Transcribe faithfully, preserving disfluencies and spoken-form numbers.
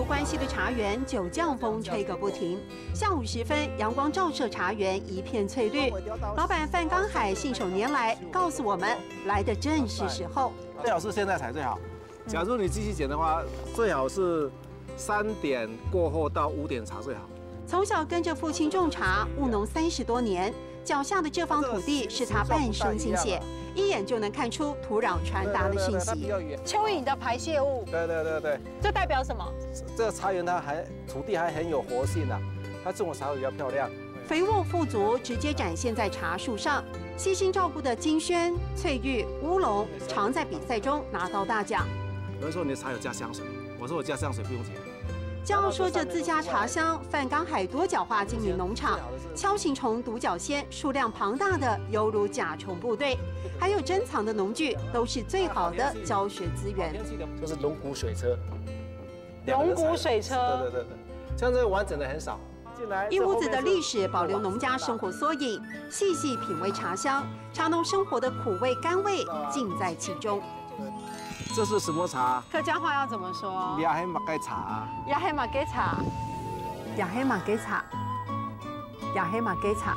关西的茶园，九降风吹个不停。下午时分，阳光照射茶园，一片翠绿。老板范刚海信手拈来，告诉我们来的正是时候。最好是现在采最好。假如你继续剪的话，最好是三点过后到五点茶最好。从小跟着父亲种茶，务农三十多年，脚下的这方土地是他半生心血，一眼就能看出土壤传达的讯息。蚯蚓的排泄物，对对对对，这代表什么？这个茶园它还土地还很有活性啊，它种的茶会比较漂亮。肥沃富足，直接展现在茶树上。细心照顾的金萱、翠玉、乌龙，常在比赛中拿到大奖。有人说你的茶有加香水，我说我加香水不用钱。骄傲说着自家茶香，范刚海多角化经营农场，锹形虫、独角仙数量庞大的犹如甲虫部队，还有珍藏的农具，都是最好的教学资源。就是龙骨水车，龙骨水车，对对对对，像这个完整的很少。一屋子的历史保留农家生活缩影，细细品味茶香，茶农生活的苦味甘味尽在其中。这是什么茶？客家话要怎么说？你还马盖茶啊？呀嘿马给茶，呀嘿马给茶，呀嘿马给茶。